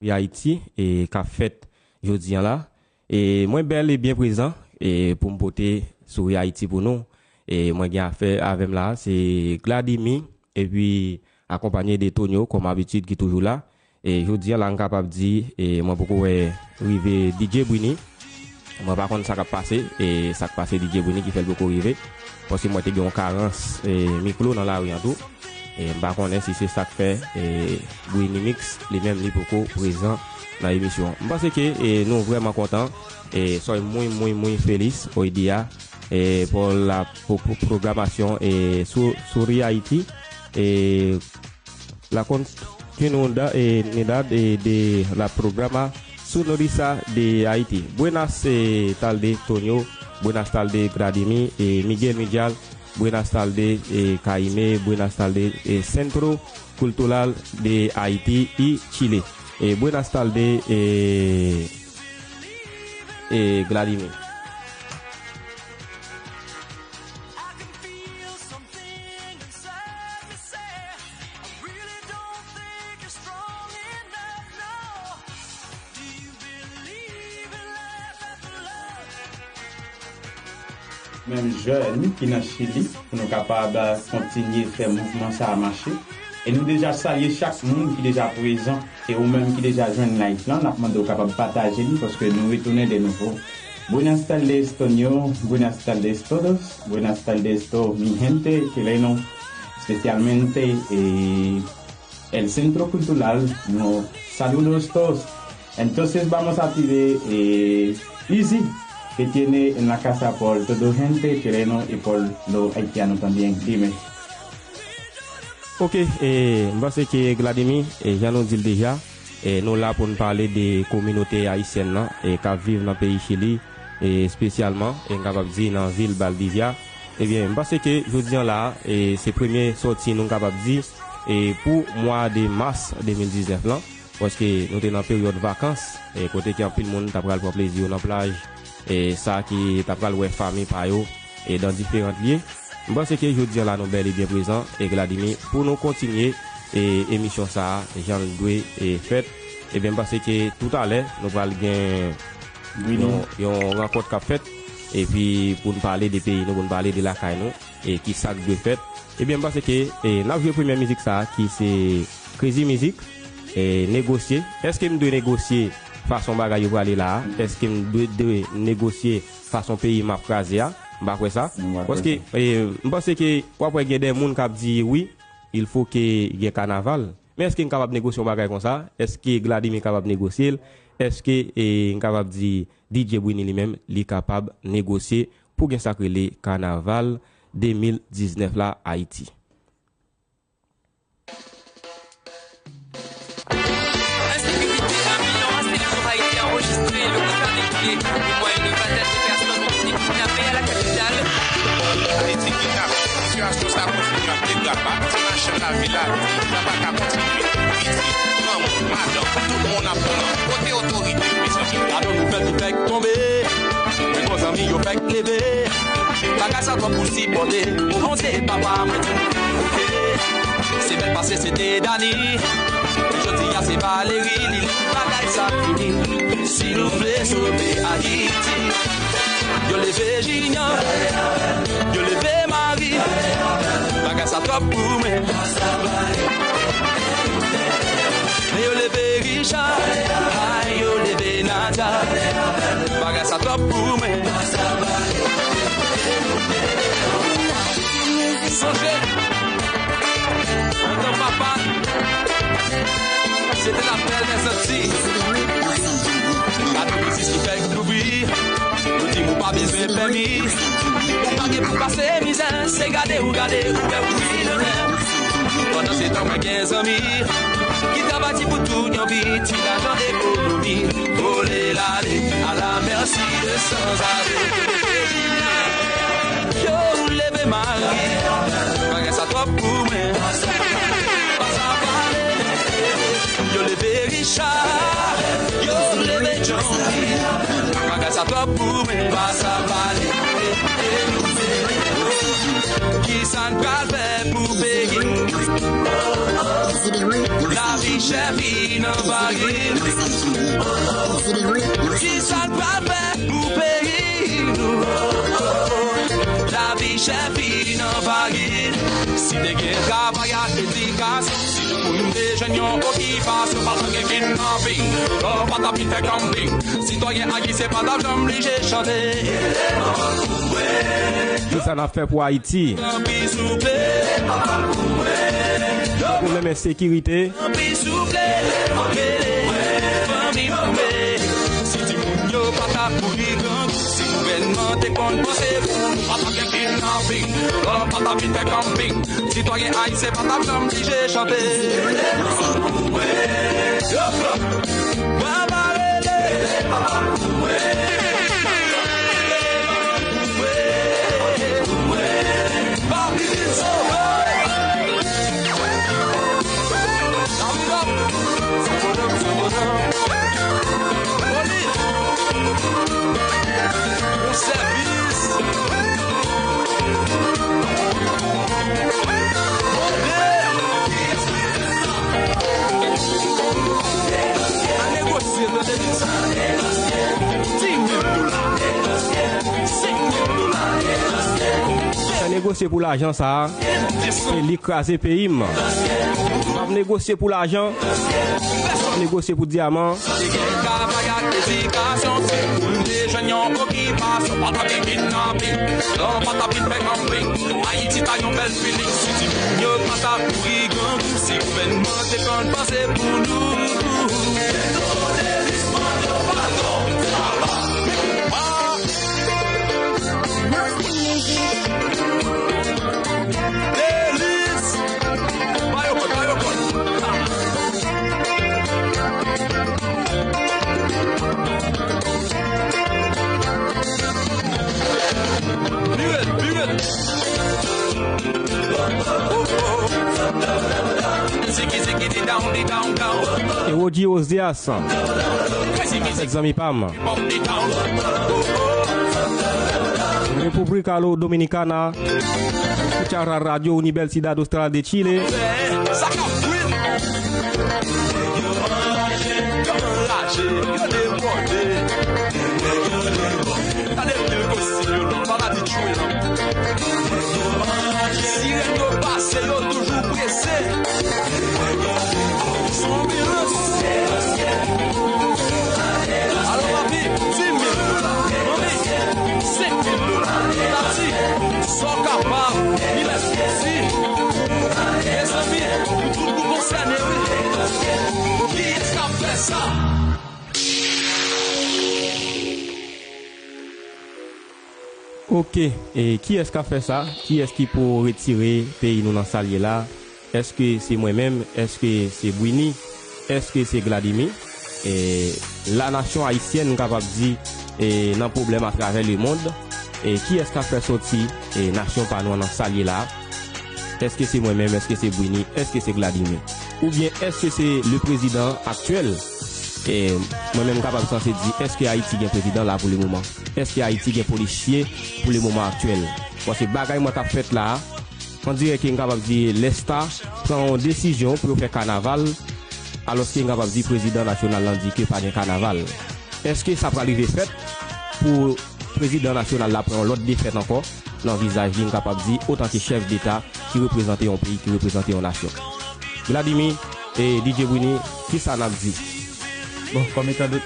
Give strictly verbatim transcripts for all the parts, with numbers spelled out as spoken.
Souri Ayiti, e k ap fèt jodi a la. E mwen bèl e byen prezan, e pou m pote Souri Ayiti pou nou. E mwen gen afè avè m la, se Gladimy, epi akonpanye de Tonio, kòm abitid, ki toujou la. E jodi a la, m kapab di, e mwen poko wè rive D J Brini. Mwen pa konn sa k ap pase, e sa k pase D J Brini ki fè l poko rive. Paske mwen te gen yon karans, e, mikwo nan lari an tou. E m pa konnen si se sa k fè, e, Brini Mix, li menm, li poko prezan nan emisyon an. M panse ke, e, nou vrèman kontan. E soy muy, muy, muy feliz hoy día, e, por la po- po- programación, e, su, Suri Haiti, e, la continuidad, eh, nidad, eh, de la programa Sonrisa de Haiti. Buenas, eh, tardes, Tonio. Buenas tardes, Gradimi, eh, Miguel Mijal. Buenas tardes, eh, Caime. Buenas tardes, eh, Centro Cultural de Haiti y Chile. Eh, buenas tardes, eh, eh, Gladimi. Menm jèn ki nan Chili, pou nou kapab, eh, kontinye fè mouvman sa a mache. E nou deja salye chak moun ki deja prezan. E ou menm ki deja jwenn live lan, n ap mande w kapab pataje li, paske nou retounen de nouvo. Buenas tardes, Tonio. Buenas tardes, todos. Buenas tardes, to mi gente chileno, especialmente, eh, el Centro Cultural. No, saludos todos. Entonces vamos a pedir, eh, Easy, que tiene en la casa por todo gente chileno y por lo haitiano también. Dime. Ok, e, m panse ke Gladimi, e, jan nou di l deja, e, nou la pou n pale de kominote ayisyèn nan, e, k ap viv nan peyi Chili, e, espesyalman, e, m kapab di nan vil Valdivia. Ebyen, m panse ke jodi a la, e, se premye sòti nou kapab di, e, pou mwa de mas de mil diznèf lan, paske nou te nan peryòd vakans, e, kote ke anpil moun ta pral pran plezi yo nan plaj, e, sa ki ta pral wè fanmi pa yo, e, dan diferan lye. M panse ke jodi a la nou bèl e byen prezan, e, Gladimi, pou nou kontinye, e, emisyon sa a, jan l dwe, e, fèt. Ebyen, m panse ke toutalè, nou pral gen yon, yon rankont k ap fèt, epi pou n pale de peyi nou, pou n pale de lakay nou, e ki sa k dwe fèt. Ebyen, m panse ke, e, n ap jwe premyè mizik sa a, ki se Crazy Mizik, e, Negosye. Èske m dwe negosye fason bagay yo prale la a? Èske m dwe, dwe negosye fason peyi m ap kraze a? M pa kwè sa. M pa kwè sa. Paske, e, m panse ke w ap wè gen de moun k ap di, wi, il faut que gen kanaval. Men èske m kapab negosye yon bagay konsa? Èske Gladimi kapab negosye l? Èske, e, m kapab di D J Brini li menm, li kapab negosye pou gen sa k rele kanaval de mil diznèf la Ayiti? Ensekirite, anbiyans e lezoray ki anrejistre le koucha de kle e mwayen de vazèl de pèsòn ki kidnape a la kapital. Ayiti kidnape. Sitiyasyon sa kontinye ap degrade. Machann lavi la, la pa ka kontinye. Pitit, granmoun, madanm, tout moun ap pran. Kote otorite yo, mezanmi? Gade yon nouvèl ki fèk tonbe. Men bon zanmi yo fèk leve. Bagay sa twòp pou sipòte. O Bondye papa mwen di oke. Semèn pase se te Dani. Jodi a se Valéry, li lè bagay sa fini. Si nou vle sove Ayiti. Yo leve Junior, yo leve Marie. Bagay sa twòp pou mwen. Men yo leve Richard, ay, yo leve Nadia. Bagay sa twòp pou mwen. Sonje, antan papa, se te lapèl dèzanti. Gade biznis ki fèk louvri. Nou di m ou pa bezwen pèmi. Ou pa gen pou pase mizè, se gade ou gade ou wè ou ri demen. Pandan se tan mwen gen zanmi ki travay ti pou tout yon vi, ti lajan ekonomi. Vole l ale a la mèsi de sanzave. Yo leve Mari, bagay sa twòp pou mwen. Pa sa pale, yo leve Richard, yo leve Johnny. Bagay sa twòp pou mwen, pa sa pale. Kisa n pral fè pou peyi? Lavi chè vin anvayi nou. Ki sa n pral fè pou peyi nou? Lavi chè vin anvayi nou. Si te gen travay ak edikasyon, si tout moun te jwenn yon okipasyon, pa t ap gen kidnaping, lò pa t ap vin fè kanping. Sitwayen ayisyen pa t ap janm blije chante. Kisa n ap fè pou Ayiti? Tanpri souple, papa pou mwen. Gen pwoblèm ensekirite. Tanpri souple, rele fanmi pou mwen. Si timoun yo pa t ap mouri grangou, si gouvènman te konn panse pou nou, pa t ap gen kidnaping, lò pa t ap vin fè kanping. Sitwayen ayisyen pa t ap janm blije chante. Yo, frè. Mwen va rele. Papi Vin Sove. Tap, tap. Sa bonòm, sa bonòm. Oli. Bon sèvis. Mande. Al negosye, tande byen sa. Dis mil dola. Senk mil dola. Sa negosye pou lajan sa a, se li k kraze peyi m. M ap negosye pou lajan, m ap negosye pou dyaman. Te gen travay ak edikasyon, si moun te jwenn yon okipasyon, pa t ap gen kidnaping, lò pa t ap vin fè kanping. Ayiti ta yon bèl filik, si timoun yo pa t ap mouri grangou, si gouvènman te konn panse pou nou. Delis! Ba yo kòd, ba yo kòd. Vire, vire. Ziki, ziki, di down, di down, down. E Roger Ozias. Crazy music. Zanmi pa m. República Dominicana, escucha la Radio Universidad Austral de Chile. Sa k ap frit. Yo anraje, yo anraje, yo debòde. Gade pil kosi yo nan maladi tchwe lan. Sirèn yo pase, yo toujou prese. Son anbilans. Alò, papi, dis mil dola. Manmi, senk mil dola. Tati, sa w kapab. Li mèt di. Mezanmi, pou tout nou konsène, wi. Kiyès k ap fè sa? Ok, e kiyès k ap fè sa? Kiyès ki pou retire peyi nou nan sa l ye la? Èske se mwen menm? Èske se Brini? Èske se Gladimy? E, la nasyon ayisyèn, m kapab di, e, nan pwoblèm atravè lemonn. E kiyès k ap fè soti, e, nasyon pa nou an nan sa l ye la? Èske se mwen menm? Èske se Brini? Èske se Gladimy? Oubyen èske se le prezidan aktyèl? E mwen menm, m kapab sanse di, èske Ayiti gen prezidan la pou le moman? Èske Ayiti gen polisye pou le moman aktyèl? Paske bagay mwen k ap fèt la a, on dirè ke m kapab di Lèsta pran yon desizyon pou yo fè kanaval, alòske m kapab di prezidan nasyonal lan di ke pa gen kanaval. Èske sa pral rive fèt pou prezidan nasyonal la pran yon lòt defèt ankò nan vizaj li, m kapab di, otanke chèf deta ki reprezante yon peyi, ki reprezante yon nasyon? Gladimy e D J Brini, kisa n ap di? Bon, kòm etan do-,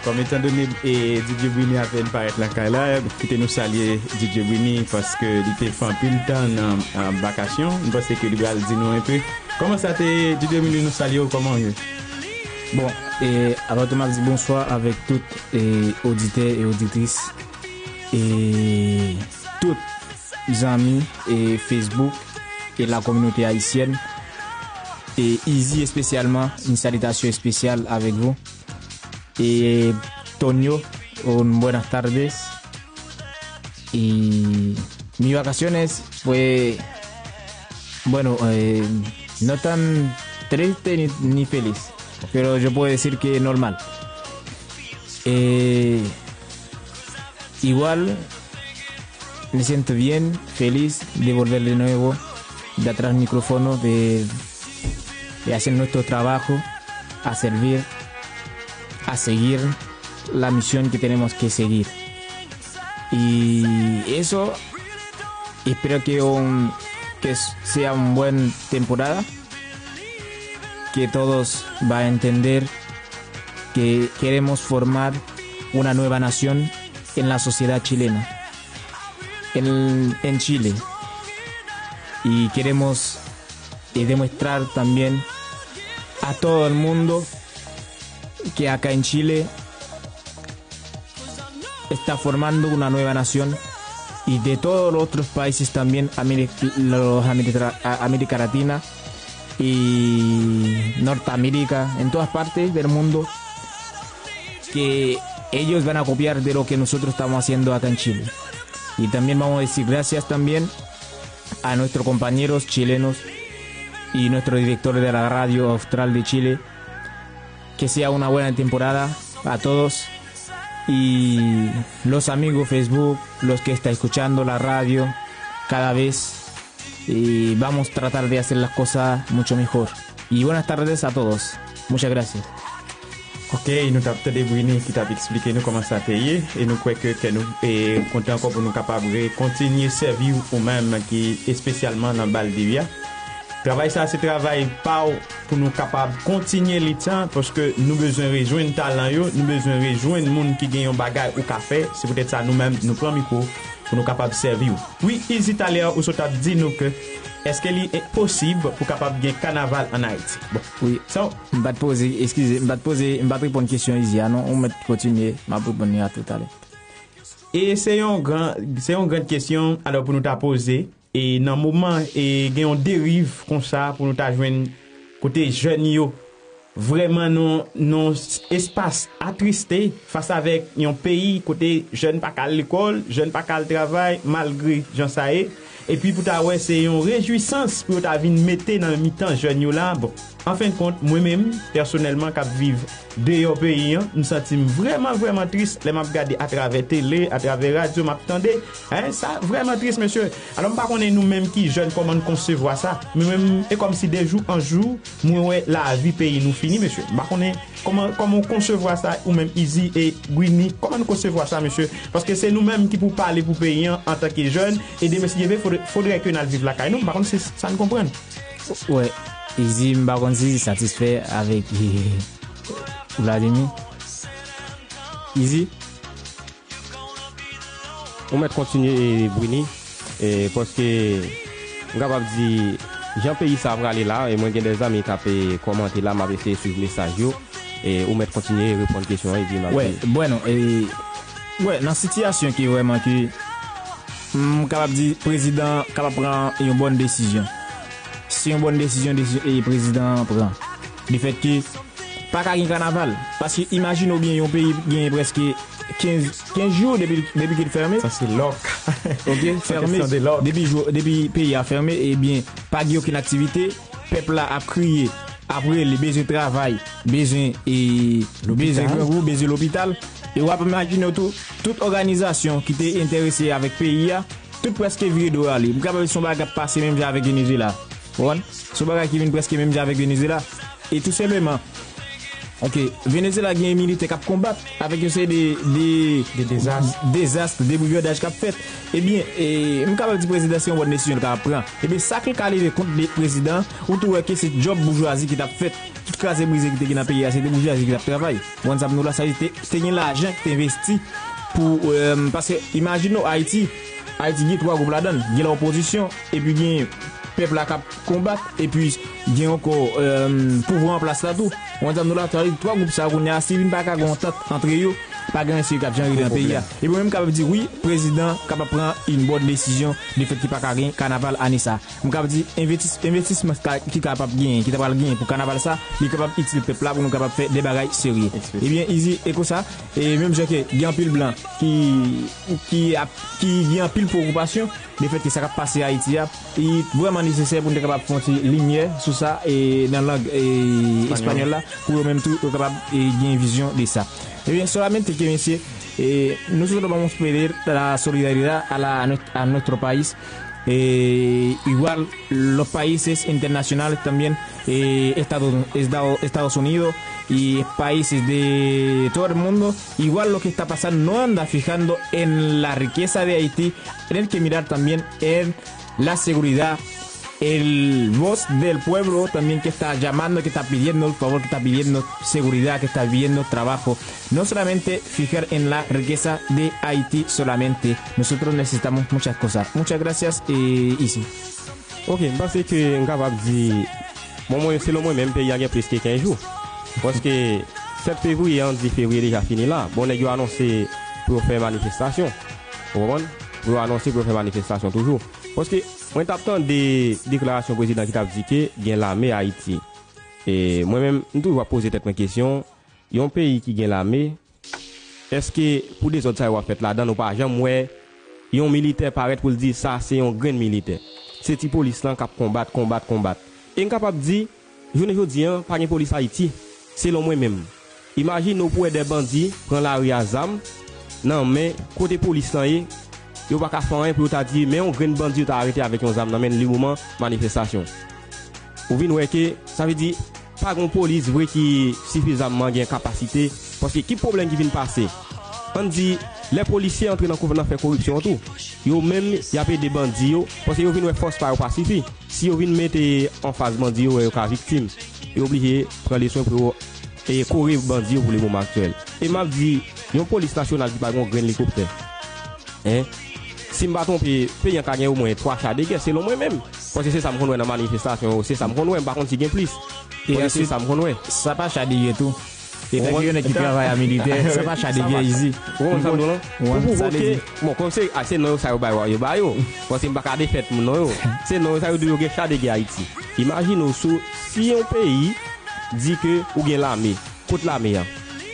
kòm etan done, e, D J Brini apèn parèt lakay la, kite nou salye D J Brini paske li te fè anpil tan nan, an vakasyon. M panse ke li pral di nou enpe. Kòman sa te, D J Brini, nou salye w, kòman w ye? Bon, e, avan tou, m ap di bonswa avèk tout, e, oditè e oditris, e, tout zanmi, e, Facebook, e la kominote ayisyèn. E Easy espesyalman, une salutation spéciale avec vous. E Tonio, un buenas tardes. Y mis vacaciones fue, bueno, eh, no tan triste ni, ni feliz, pero yo puedo decir que normal. Eh, igual me siento bien, feliz de volver de nuevo detrás del micrófono, de y hacer nuestro trabajo, a servir, a seguir la misión que tenemos que seguir. Y eso, espero que, un, que sea una buena temporada, que todos van a entender que queremos formar una nueva nación en la sociedad chilena, en, en Chile. Y queremos, eh, demostrar también a todo el mundo que acá en Chile está formando una nueva nación y de todos los otros países también, Ameri- los Ameri- a- América Latina y Norteamérica, en todas partes del mundo, que ellos van a copiar de lo que nosotros estamos haciendo acá en Chile. Y también vamos a decir gracias también a nuestros compañeros chilenos y nuestro director de la Radio Austral de Chile. Que sea una buena temporada a todos y los amigos Facebook, los que están escuchando la radio, cada vez, y vamos a tratar de hacer las cosas mucho mejor. Y buenas tardes a todos. Muchas gracias. Ok, nou t ap tande Brini ki t ap eksplike nou kòman sa te ye, e nou kwè ke kè nou e kontan ankò pou nou kapab re kontinye sèvi w ou menm ki espesyalman nan Baldivya. Travay sa se travay pa w pou nou kapab kontinye lit sa, paske nou bezwen rejwenn talan yo, nou bezwen rejwenn moun ki gen yon bagay ou ka fè. Se poutèt sa nou menm nou pran mikwo pou nou kapab sèvi w. Wi, Izi, talè a ou sot ap di nou ke èske li posib pou kapab gen kanaval ann Ayiti? Bon, wi. Sa M pa t poze, eskize, m pa t poze, m pa t reponn kesyon Izi a non, ou mèt kontinye, m ap reponn li a toutalè. E se yon gran, se yon gran kesyon alò pou nou ta poze, e nan moman e gen yon deriv konsa pou nou ta jwenn kote jèn yo vrèman nan nan espas atriste fas avèk yon peyi kote jèn pa ka al lekòl, jèn pa ka al travay malgre jan sa ye. Epi pou ta wè se yon rejwisans pou yo ta vin mete nan mitan jèn yo la. Bon, anfendkont, mwen menm, pèsonèlman, k ap viv deyò peyi an, m santi m vrèman, vrèman tris lè m ap gade atravè tele, atravè radyo, m ap tande. Hein, sa vrèman tris, mesye. Alò, m pa konnen nou menm ki jèn, kòman n konsevwa sa. Mwen menm, e kòmsi de jou an jou, mwen wè lavi peyi nou fini, mesye. M pa konnen kòman, kòman w konsevwa sa, ou menm Izi e Gwini, kòman n konsevwa sa, mesye? Paske se nou menm ki pou pale pou peyi an antanke jèn, e demen, si Dye vle, fodre, fodre ke n al viv lakay nou. M pa konn si sa n konprann. Wè, Izi, m pa konn si li satisfè avèk Vladimir. Izi? Ou mèt kontinye, e, Brini, e, paske m kapab di jan peyi sa a prale la, e mwen gen de zanmi k ap, e, kòmante la, m ap eseye swiv mesaj yo, e ou mèt kontinye reponn kesyon an epi m ap... Wè, bueno, e, wè, nan sitiyasyon ki vrèman ki m kapab di prezidan kapab pran yon bòn desizyon. Se yon bòn desizyon, desizyon e prezidan an pran. Lefètke pa ka gen kanaval. Paske imajine w byen yon peyi genyen prèske kenz, kenz jou depi, depi ke l fèmen. Sa se lòk. Ok, fèmen. Depi, depi peyi a fèmen, ebyen, pa gen okenn aktivite. Pèp la ap kriye, ap rele, bezwen travay, bezwen, e, bezwen grangou, bezwen lopital. E w ap imajine w tou, tout òganizasyon ki te enterese avèk peyi a, tout prèske vire do yo ale. M kapab di se yon bagay k ap pase menm jan avèk Venezuela. Ou konprann? Se yon bagay ki vin prèske menm jan avèk Venezuela. E tou senpleman, ok, Venezuela gen militè k ap konbat avèk yon seri de, de, de dezas, de brigandaj k ap fèt. Ebyen, e, m kapab di prezidan se yon bòn desizyon l kapab pran. Ebyen, sa k l ka leve kont de prezidan, ou tou wè ke se djòb boujwazi ki t ap fèt. Tout kraze brize ki te gen nan peyi a, se te boujwazi ki t ap travay. Ou konprann sa m di w la, sa te, te gen lajan ki te envesti pou, e, paske imajine w Ayiti, Ayiti gen twa gwoup ladan l, gen lopozisyon, epi gen pèp la k ap konbat, epi gen ankò, e, pouvwa an plas la tou. Ou konprann sa m di w la, sa vle di twa gwoup sa yo kounye a, si vin pa ka gen yon antant antre yo, pa gen anyen serye k ap janre nan peyi a. Epi mwen m kapab di wi, prezidan kapab pran yon bòn desizyon, lefètke pa ka gen kanaval ane sa. M kapab di envestis, envestisman ki kapab genyen, ki ta pral genyen pou kanaval sa, li kapab itil pèp la pou nou kapab fè de bagay serye. Ebyen, Izi, e konsa, e menm jan ke gen anpil blan ki, ki ap, ki gen anpil preokipasyon, lefètke sa k ap pase Ayiti a, li vrèman nesesè pou nou te kapab fè yon ti limyè sou sa, e nan lang, e, espanyòl la, pou yo menm tou, yo kapab, e, gen vizyon de sa. Ebyen, solamente que, mesye, e, nosotros vamos a pedir la solidaridad a la, a nuestro país. Eh, igual los países internacionales también, eh, Estados, Estados, Estados Unidos y países de todo el mundo, igual lo que está pasando, no anda fijando en la riqueza de Haití, tienen que mirar también en la seguridad, el voz del pueblo también que está llamando, que está pidiendo el favor, que está pidiendo seguridad, que está pidiendo trabajo. No solamente fijar en la riqueza de Haití solamente. Nosotros necesitamos muchas cosas. Muchas gracias, eh, Isi. Ok, m panse ke m kapab di, bon, mwen, selon mwen menm, peyi a gen plis ke kenz jou. Paske sèt fevriye, an di fevriye deja fini la. Bon, nèg yo anonse pou yo fè manifestasyon. Ou konprann? Pou yo anonse pou yo fè manifestasyon toujou. Paske mwen t ap tande deklarasyon prezidan ki t ap di ke gen lame Ayiti. E mwen menm, m toujou ap poze tèt mwen kesyon, yon peyi ki gen lame, èske pou dezòd sa yo ap fèt ladan, nou pa janm wè yon militè parèt pou l di sa se yon grenn militè? Se ti polis lan k ap konbat, konbat, konbat. E m kapab di, jounen jodi an, pa gen polis Ayiti, selon mwen menm. Imajine w pou wè de bandi pran lari a zam nan men kote polis lan ye, yo pa ka fè anyen pou yo ta di, men yon grenn bandi yo ta arete avèk yon zam nan men l li moman manifestasyon. Ou vin wè ke, sa vle di, pa gen yon polis vre ki sifizamman gen kapasite, paske ki pwoblèm ki vin pase? Ann di, lè polisye antre nan, nan fè koripsyon an tou, yo menm, y ap ede bandi yo, paske yo vin wè fòs pa yo pa sifi. Si yo vin mete anfas bandi yo, wè yo ka viktim, yo oblije pran leswen pou yo e kore bandi yo pou le moman aktyèl. E m ap di, yon polis nasyonal ki pa gen yon grenn elikoptè. Hein? Si m pa twonpe, peyi an ka gen omwen twa cha de gè, selon mwen menm. Paske se sa m konn wè nan manifestasyon yo, se sa m konn wè, m pa konn si gen plis. E paske se sa m konn wè. Sa pa cha de gè tou. E tankou yon nèg ki travay a militè, sa pa cha de gè izi. Ou konprann sa m di w lan? Ou pwouve ke, bon, kòm se, a, se non yo sa yo bay, yo ba yo. Paske m pa ka defèt moun non yo. Se non yo sa yo di yo gen cha de gè Ayiti. Imajine w sou, si yon peyi di ke ou gen lame, kot lame a?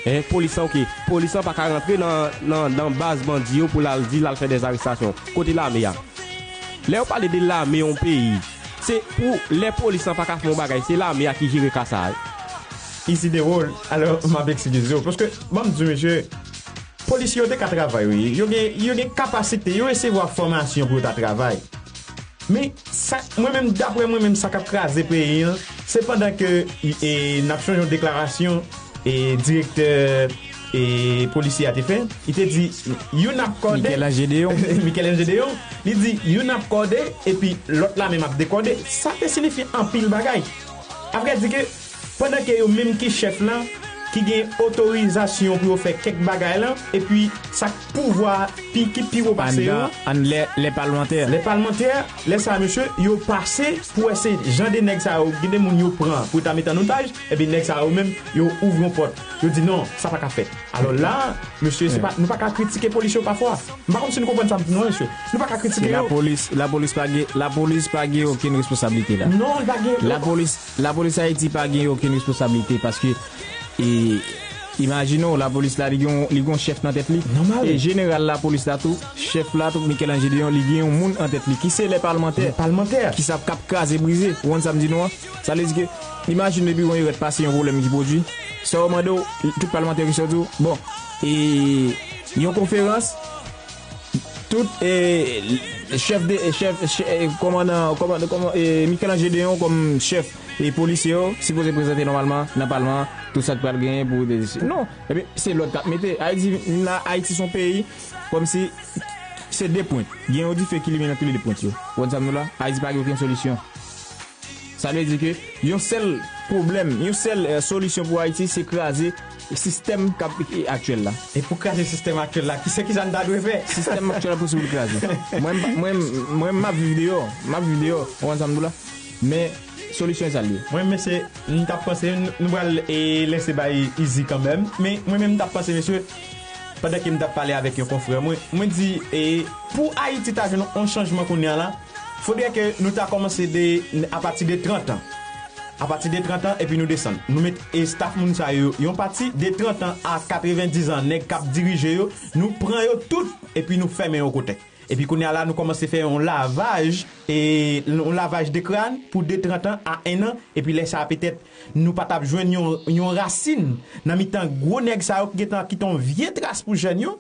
Hein, polis lan, ok. Polis lan pa ka rantre nan, nan, nan baz bandi yo pou l al di l al fè dèzarestasyon. Kote lame a? Lè yo pale de lame yon peyi, se pou lè polis lan pa ka fè yon bagay, se lame a ki jere ka sa a. Isidewol, alò, m ap eskize w, paske, ban m di w, mesye, polisye yo te ka travay, wi. Yo gen, yo gen kapasite, yo resevwa fòmasyon pou yo ta travay. Men, sa, mwen menm, daprè mwen menm, sa k ap kraze peyi an, se pandan ke, e, n ap sonje yon deklarasyon, e, direktè, e, polisye a te fè, li te di, youn ap kòde. Michel-Ange Deyon. Michel-Ange Deyon, li di, youn ap kòde, epi lòt la menm ap dekòde. Sa te siyifi anpil bagay. Apre di ke, pandan ke yo menm ki chèf lan, ki gen otorizasyon pou yo fè kèk bagay lan, epi sa k pouvwa pi, ki pi wo pase yo. Anndan, anndan lè, lè palmantè. Lè palmantè, lè sa, mesye, yo pase pou wè se jan de nèg sa yo, gen de moun yo pran pou ta met an otaj, epi nèg sa yo menm, yo ouvri yon pòt. Yo di, "Non, sa pa ka fèt." Alò la, mesye, se pa, nou pa ka kritike polis yo pafwa. M pa konn si nou konprann sa m di non, mesye. Nou pa ka kritike yo. Lapolis, lapolis pa gen, lapolis pa gen okenn responsablite la. Non, li pa gen. Lapolis, lapolis Ayiti pa gen okenn responsablite paske, e, imajine w, lapolis la, li gen, li gen yon chèf nan tèt li. Nòmal. E jeneral lapolis la tou, chèf la tou, Michel-Ange Deyon, li gen yon moun an tèt li ki se lè palmantè. Lè palmantè. Ki sa k ap kraze brize. Ou konn sa m di nou an? Sa vle di ke, imajine depi yon erè pase yon pwoblèm ki pwodui, sa yo mande w, tout palmantè ki sòti w, bon, e, yon konferans, tout, e, chèf de, chèf, chè-, e, kòmandan, kòmandan, kòman-, e, Michel-Ange Deyon kòm chèf, e, polisye yo, sipoze prezante nòmalman nan palman, tout sa k pral genyen pou, non, epi se lòd k ap mete. Ayiti, nan Ayiti se yon peyi, kòmsi se de pwent. Gen yon dife ki limen nan tou le de pwent yo. Ou konn sa m di w la? Ayiti pa gen okenn solisyon. Sa vle di ke yon sèl pwoblèm, yon sèl, eh, solisyon pou Ayiti, se kraze sistèm k ap, eh, aktyèl la. E pou kraze sistèm aktyèl la, ki se ki sa n ta dwe fè? Sistèm aktyèl la posib pou l kraze. Mwen, mwen, mwen, m ap viv deyò, m ap viv deyò, ou konn sa m di w la? Men, solisyon e sa l ye. Mwen, mesye, m t ap panse, n-, nou pral, eh, lese bay Izi kanmenm. Men, mwen menm, m t ap panse, mesye, pandan ke m t ap pale avèk yon konfrè mwen, mwen di, eh, pou Ayiti ta jwenn yon chanjman kounye a la, fodre ke nou ta kòmanse de, apati de trant an. Apati de trant an, epi nou desann. Nou met estaf moun sa yo, yon pati de trant an a katrevendiz an, nèg k ap dirije yo, nou pran yo tout, epi nou fèmen yo kote. Epi kounye a la, nou kòmanse fè yon lavaj, e, yon lavaj de kràn pou de trant an a en an, epi lè sa a, petèt, nou pa t ap jwenn yon, yon rasin nan mitan gwo nèg sa yo ki gentan kite yon vye tras pou jèn yo.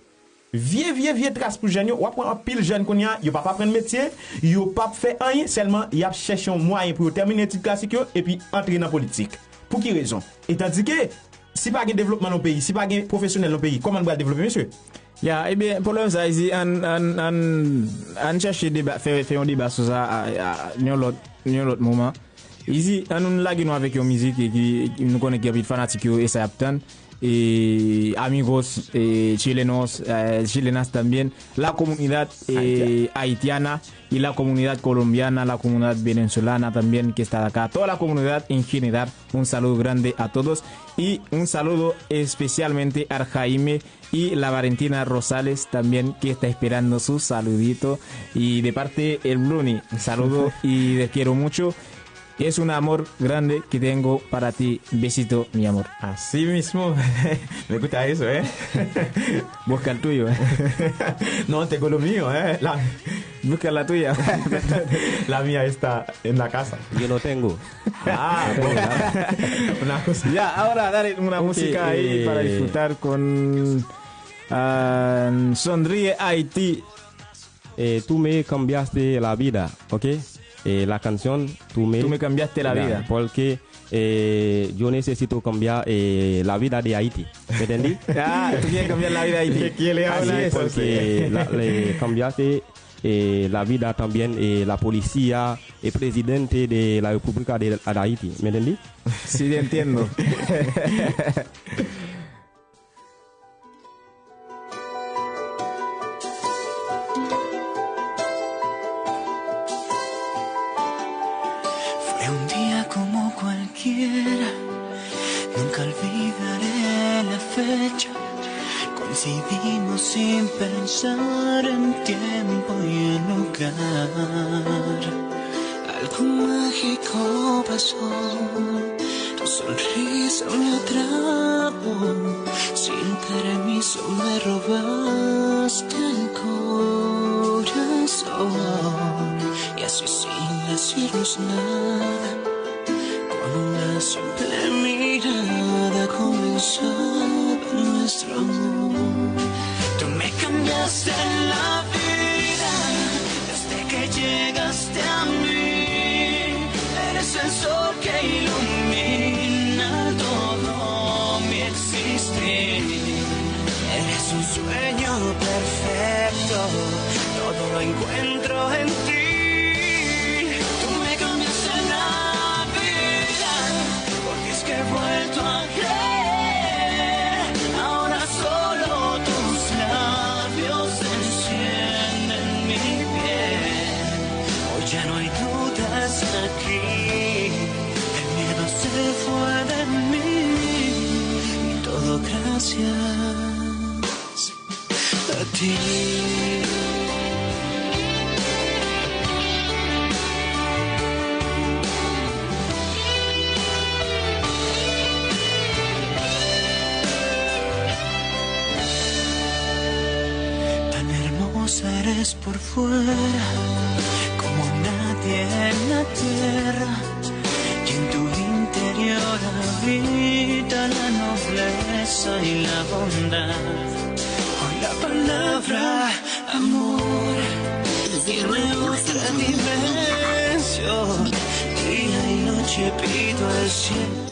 Vye, vye, vye tras pou jèn yo. W ap wè anpil jèn kounye a, yo p ap aprann metye, yo p ap fè anyen, sèlman y ap chèche yon mwayen pou yo tèmine etid klasik yo epi antre nan politik. Pou ki rezon? E tandike, si pa gen devlopman nan yon peyi, si pa gen pwofesyonèl nan yon peyi, kòman n pral devlope, mesye? Ya, ebyen, pwoblèm sa, izi, ann, ann, ann, ann chèche deba, fè, fè yon deba sou sa a, a, yon lòt, yon lòt moman. Izi, ann nou lage nou avèk yon mizik ki, ki nou konnen ki anpil fanatik yo e sa y ap tann. E amigos, e chilenos, eh, chilenas también, la comunidad, eh, haitiana y la comunidad colombiana, la comunidad venezolana también que está acá, toda la comunidad en general, un saludo grande a todos y un saludo especialmente a Jaime y la Valentina Rosales también que está esperando su saludito y de parte el Bruni, un saludo y les quiero mucho. Es un amor grande que tengo para ti. Besito, mi amor. Así mismo. Me gusta eso, ¿eh? Busca el tuyo. No, tengo lo mío, ¿eh? La, busca la tuya. La mía está en la casa. Yo lo tengo. Ah, bueno. Una cosa. Ya, ahora dale una música ahí para disfrutar con, ah, Sonríe Haití. Eh, tú me cambiaste la vida, ¿ok? Eh, la canción, tú me, tú me cambiaste la vida. Porque, eh, yo necesito cambiar, eh, la vida de Haití. ¿Me entendí? Ah, tú quieres cambiar la vida de Haití. Así es, porque la, le cambiaste, eh, la vida también, eh, la policía, el presidente de la República de, de Haití. ¿Me entendí? Sí, te entiendo. Fue un día como cualquiera, nunca olvidaré la fecha. Coincidimos sin pensar en tiempo y en lugar. Algo mágico pasó, tu sonrisa me atrapó, sin permiso me robaste el corazón. Y así sin decirnos nada, con una simple mirada comenzaba nuestro amor. Tú me cambiaste la vida desde que llegaste a mí. Eres el sol que ilumina todo mi existir. Eres un sueño perfecto, todo lo encuentro en ti. Tú me cambiaste la vida, porque es que he vuelto a creer. Ahora solo tus labios encienden mi piel. Hoy ya no hay dudas aquí. El miedo se fue de mí. Y todo gracias a ti. Tan hermosa eres por fuera, como nadie en la tierra, y en tu interior habita la nobleza y la bondad. Hoy la palabra amor tiene otra dimensión. Día y noche pido al cielo.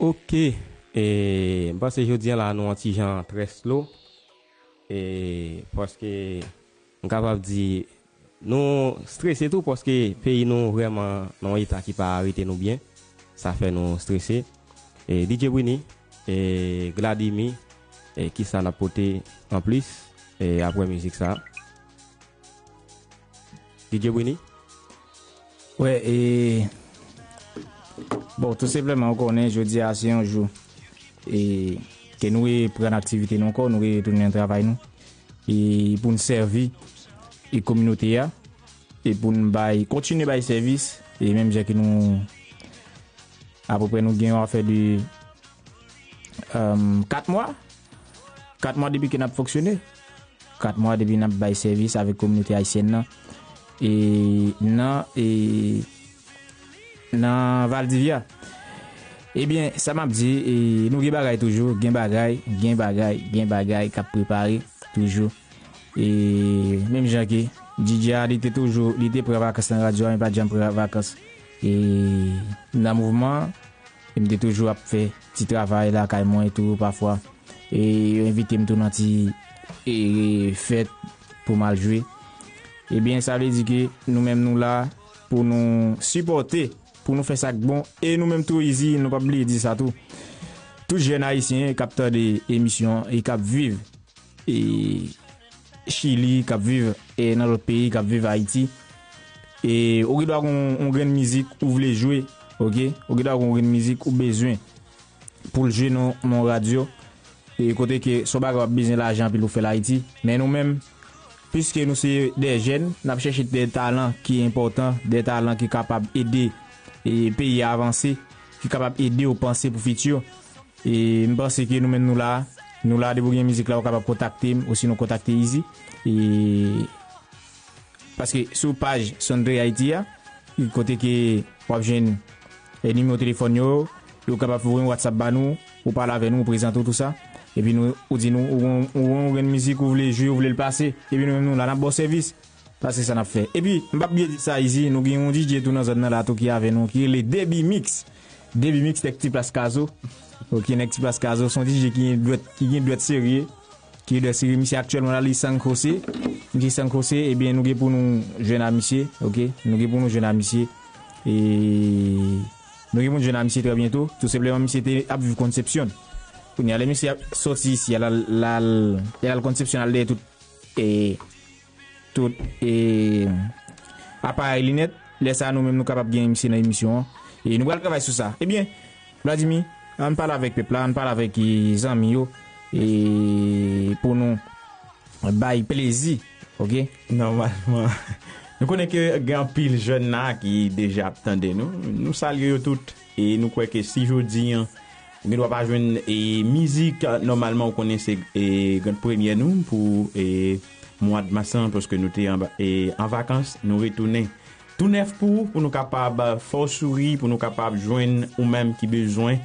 Ok. E, m panse jodi a la nou an ti jan trè slow. E, paske m kapab di nou strese tou paske peyi nou vrèman nan yon eta ki pa rete nou byen. Sa fè nou strese. E, D J Brini, e, Gladimi, e, kisa n ap pote anplis, e, apre mizik sa? D J Brini? Wè, e, bon, tou senpleman, ou konnen, jodi a se yon jou e, ke nou reprann aktivite nou ankò, nou retounen nan travay nou. E pou n sèvi e kominote a, e pou n bay, kontinye bay sèvis, e menm jan ke nou, apeprè nou gen yon afè de kat mwa, kat mwa depi ke n ap fonksyone. Kat mwa depi n ap bay sèvis avèk kominote ayisyèn nan e nan e nan Valdivia. Ebyen, sa m ap di, e, nou gen bagay toujou, gen bagay, gen bagay, gen bagay k ap prepare toujou. E menm jan ke D J a, li te toujou, li te pran vakans nan radyo a, men pa t janm pran vakans e nan mouvman an. E m te toujou ap fè ti travay lakay mwen tou pafwa. E yo envite m tou nan ti e, fèt pou m al jwe. Ebyen, sa vle di ke nou menm nou la pou nou sipòte, pou nou fè sa k bon. E nou menm tou, Izi, nou p ap bliye di sa tou. Tout jèn ayisyen k ap tande emisyon an e k ap viv e, Chili, k ap viv e, nan lòt peyi, k ap viv Ayiti, e ou gen dwa gen yon grenn mizik ou vle jwe, ok? Ou gen dwa gen yon grenn mizik ou bezwen pou l jwe nan yon radyo. E kote ke se yon bagay w ap bezwen lajan anpil pou fè l Ayiti. Men nou menm, piske nou se de jèn, n ap chèche de talan ki enpòtan, de talan ki kapab ede e, peyi a avanse, ki kapab ede w panse pou fiti. E m panse ke nou menm nou la, nou la depi w gen mizik la, ou kapab kontakte m, osinon kontakte Izi. E paske sou paj Sunday Haiti a, kote ke w ap jwenn e, nimewo telefòn yo, ou kapab voye yon WhatsApp ba nou, ou pale avè nou, ou prezante w tou sa. Epi nou, ou di nou, ou gon, ou gon grenn mizik ou vle jwe, ou vle l pase. Epi nou menm nou la, n ap ba w sèvis. Paske sa n ap fè. Epi, m p ap bliye di sa Izi, nou gen yon D J tou nan zòn nan la tou ki avè nou, ki rele Debi Mix. Debi Mix, nèg ti plas Kazo. Ok, nèg ti plas Kazo, se yon D J ki gen dwèt, ki gen dwèt serye. Ki gen dwèt serye, misye aktyèlman la, li San Jose. Misye San Jose, ebyen, nou gen pou nou jwenn a misye, ok? Nou gen pou nou jwenn a misye. E nou gen pou nou jwenn a misye trè byento. Tou senpleman, misye te ap viv Concepcion. Kounye a, lè misye ap soti isi, al, al, al, al Concepcion, al dèyè tout e, tout e, aparèy li nèt. Lè sa a, nou menm nou kapab gen misye nan emisyon an. E nou pral travay sou sa. Ebyen, Vladimir, ann pale avèk pèp la, ann pale avèk e, zanmi yo e, pou nou bay plezi, ok? Nòmalman. Nou konnen ke gen anpil jèn la ki deja ap tande nou. Nou salye yo tout. E nou kwè ke si jodi an Ou gen dwa pa jwenn e, mizik nòmalman ou konnen se e, gran premyè nou pou e, mwa d mas lan paske nou te an, e, an vakans, nou retounen tou nèf pou ou, pou nou kapab fè w souri, pou nou kapab jwenn ou menm ki bezwen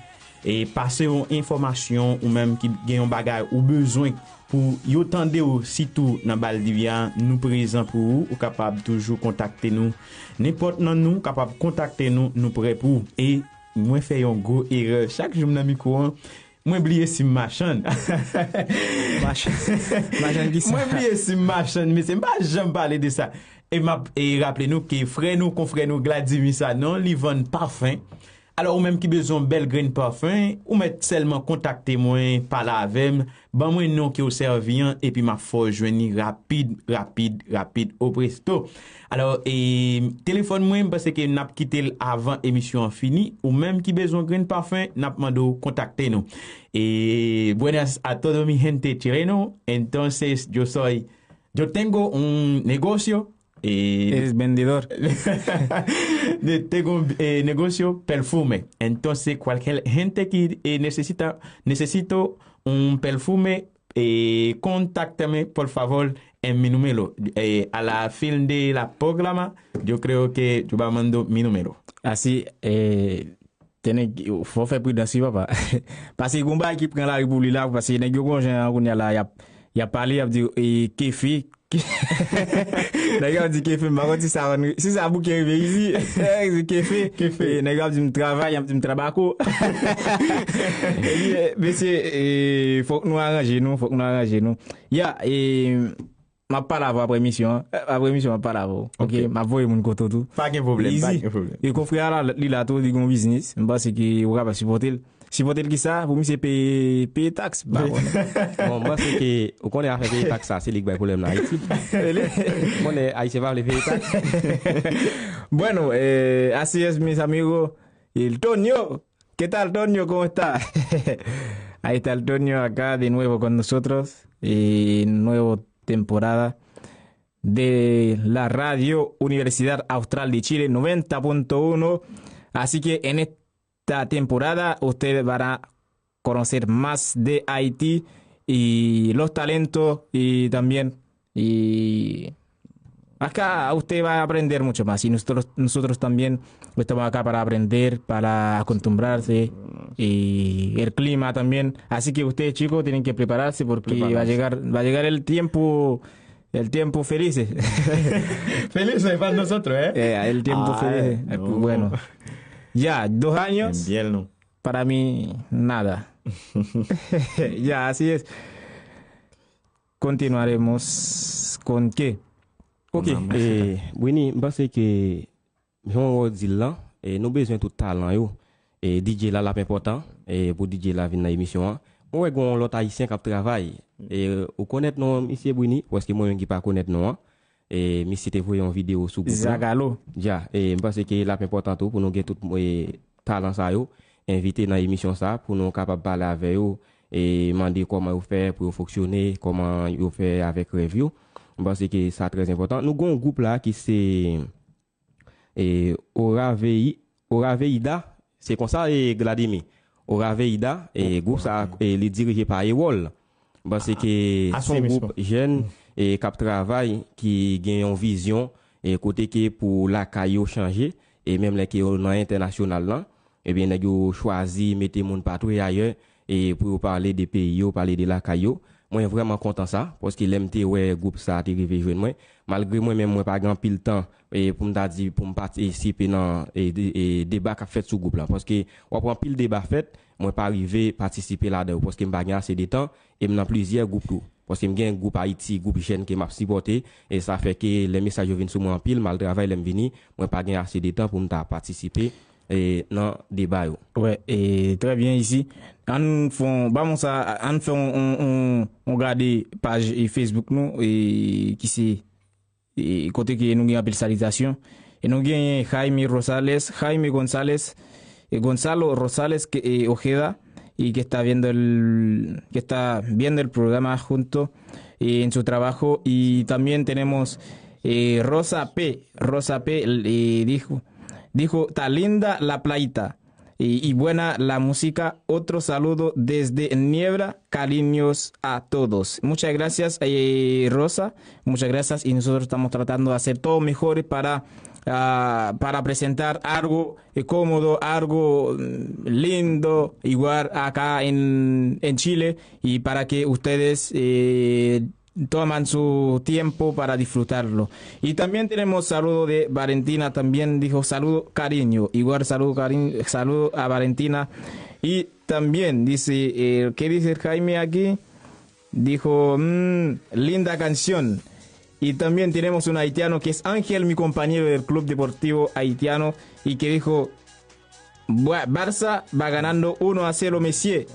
e, pase yon enfòmasyon, ou menm ki gen yon bagay ou bezwen pou yo tande w sitou nan Baldivya, nou prezan pou ou, ou kapab toujou kontakte nou nenpòt nan nou kapab kontakte nou, nou prè pou ou. E Mwen fè yon gwo erè. Chak jou m nan mikwo an, mwen bliye si m machann. Machann kisa? Mwen bliye si m machann, mesye. M pa janm pale de sa. E m ap e, raple nou ke frè nou, konfrè nou, Gladimi Sanon, li vann pafen. Alò, ou menm ki bezwen yon bèl grenn pafen, ou mèt sèlman kontakte mwen, pale avè m, ban mwen non ke w sèvi an, epi m ap fè w jwenn li rapid, rapid, rapid, o presto. Alò, e, telefòn mwen, m panse ke n ap kite l avan emisyon an fini. Ou menm ki bezwen grenn pafen, n ap mande w kontakte nou. E, buenas a todo mi gente chileno. Entonces, yo soy, yo tengo un negocio. E, Es vendedor. Tengo un e, negocio perfume. Entonces, cualquier gente que e, necesita, necesito un perfume, e, contáctame, por favor, en mi número. E, a la fin de la programa, yo creo que yo va mando mi número. Asi, e, te nèg, fò fè pridans wi papa. Paske gon bagay ki pran lari pou li la, paske nèg yo gon jan kounye a la, y ap, y ap pale, y ap di, e, kefi, Nèg yo ap di kefe, m pa konn si sa, si sa bouke rive isi. Nèg di kefe. Kefe. E nèg yo ap di m travay, y ap di m trabako. Ebyen, mesye, e, fòk nou aranje nou, fòk nou aranje nou. Ya, e, m ap pale avè w apre emisyon an. Apre emisyon, m ap pale avè w. Ok, m ap voye moun kote w tou. Pa gen pwoblèm, pa gen pwoblèm. E konfrè a la, li la tou, li gon biznis. M panse ke ou kapab sipòte l. Sipòte l kisa? Pou misye peye, peye taks. M pa konnen. Bon, m panse ke, ou konnen afè peye taks sa, se li k bay pwoblèm nan Ayiti. Ou konnen Ayisyen pa vle peye taks. Bueno, eh, así es, mis amigos. El Tonio. ¿Qué tal, Tonio? ¿Cómo está? Ahí está el Tonio acá de nuevo con nosotros. Eh, nuevo temporada de la Radio Universidad Austral de Chile, noventa punto uno. Así que en esta temporada ustedes van a conocer más de Haití y los talentos y también y acá usted va a aprender mucho más y nosotros, nosotros también estamos acá para aprender, para acostumbrarse y el clima también. Así que ustedes, chicos, tienen que prepararse porque va a llegar, va a llegar el tiempo, el tiempo feliz. Feliz es para nosotros, ¿eh? Eh, el tiempo feliz. Bueno. Ya, dos años. Para mí, nada. Ya, así es. Continuaremos con qué? Ok, e, Brini, m panse ke, jan w di l lan, e, nou bezwen tout talan yo. E, D J la, l ap enpòtan, e, pou D J la vin nan emisyon an. Mwen wè gen yon lòt Ayisyen k ap travay. E, ou konèt non an, misye Brini? Paske mwen menm ki pa konèt non an. E, misye te voye yon videyo sou gwoup lan. Zagalo. Ya, e, m panse ke l ap enpòtan tou pou nou gen tout, e, talan sa yo envite nan emisyon sa pou nou kapab pale avè yo e mande kòman yo fè pou yo fonksyone, kòman yo fè avèk rèv yo. M panse ke sa trè enpòtan. Nou gen yon gwoup la ki se, e, Oraveyi-, Oraveida, se konsa, e, Gladimi? Oraveida, e, gwoup sa, e, li dirije pa Ewòl. M panse ke se yon gwoup jèn, e, k ap travay, ki gen yon vizyon, e, kote ke pou lakay yo chanje, e menm lè ke yo nan entènasyonal lan, ebyen, nèg yo chwazi mete moun pa twè ayè, e pou yo pale de peyi yo, pale de lakay yo. Mwen vrèman kontan sa, paske lè m te wè gwoup sa te rive jwenn mwen, malgre mwen menm mwen pa gen anpil tan, e pou m ta di, pou m patisipe nan, e, de-, e, deba k ap fèt sou gwoup lan. Paske w ap wè anpil deba fèt, mwen pa rive patisipe ladan yo, paske m pa gen ase de tan, e m nan plizyè gwoup tou. Paske m gen gwoup Ayiti, gwoup jèn ke m ap sipòte, e sa fè ke lè mesaj yo vin sou mwen anpil, m al travay, lè m vini, mwen pa gen ase de tan pou m ta patisipe, e, nan deba yo. Wè, e, trè byen isi. Ann fè yon, ba mwen sa, ann fè yon, yon, yon, yon gade paj, e, Facebook nou, e, ki se, e, kote ke nou gen anpil salitasyon. E nou genyen Jaime Rosales, Jaime González, e Gonzalo Rosales, que, e, Ojeda, y que está viendo el, que está viendo el programa junto, e, en su trabajo. Y también tenemos, e, Rosa P. Rosa P, e, dijo, dijo, "Está linda la playita y, y buena la música. Otro saludo desde Niebla. Cariños a todos." Muchas gracias, eh, Rosa. Muchas gracias. Y nosotros estamos tratando de hacer todo mejor para, ah, para presentar algo, eh, cómodo, algo, mm, lindo, igual acá en, en Chile, y para que ustedes, eh, toman su tiempo para disfrutarlo. Y también tenemos saludo de Valentina, también dijo saludo cariño. Igual saludo cariño, saludo a Valentina. Y también dice, eh, ¿qué dice Jaime aquí? Dijo, "Mm, linda canción." Y también tenemos un haitiano que es Ángel, mi compañero del Club Deportivo Haitiano, y que dijo, "Bua-, Barça va ganando uno a cero, mesye."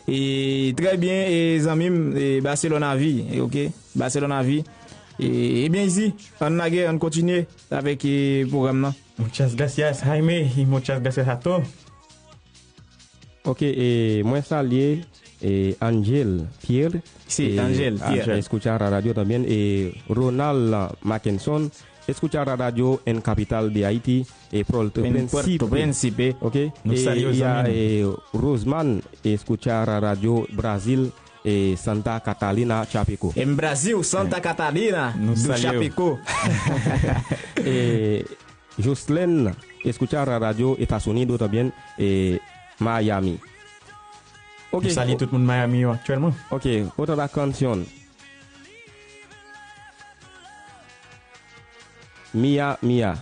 E, trè byen, e, zanmi m, e, Barcelona vi, e, ok? Barcelona vi. E, ebyen, isi, ann lage, ann kontinye avèk, e, pwogram nan. Muchas gracias, Jaime, y muchas gracias a todos. Ok, e, mwen salye, e, Angel Pierre. Sí, e, Angel a, Pierre. Escuchar la radio también, e, Ronald Mackenson, escuchar la radio en capital de Haiti, e, Puerto Príncipe. Puerto Príncipe. Ok. Nou e, salye w, y a, zanmi nou. E, Roseman, escuchar la radio Brasil, e, Santa Catarina, Chapecó. En Brasil, Santa Catarina, nou do salye w. Chapecó. E, Jocelyn, escuchar la radio Estados Unidos también, e, Miami. Ok. Nou salye tout moun Miami yo aktyèlman. Ok, otra canción. Mia, Mia.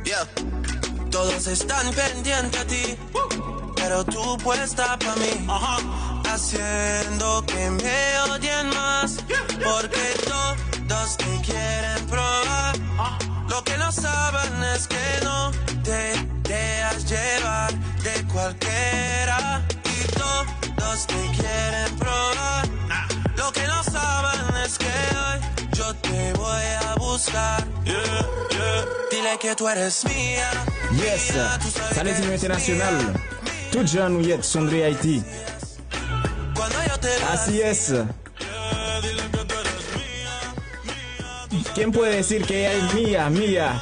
Yeah. Todos están pendientes a ti, pero tú puesta pa' mí. Haciendo que me odien más, porque todos te quieren probar. Lo que no saben es que no te dejas llevar de cualquiera. Y todos te quieren probar. Lo que no saben es que hoy yo te voy a buscar. Dile que tú eres mía. Yes! Sa le di nou entènasyonal. Tout jan nou yèt, Sondre Haiti. Asi yes. Quien puede decir que ella es mía, mía?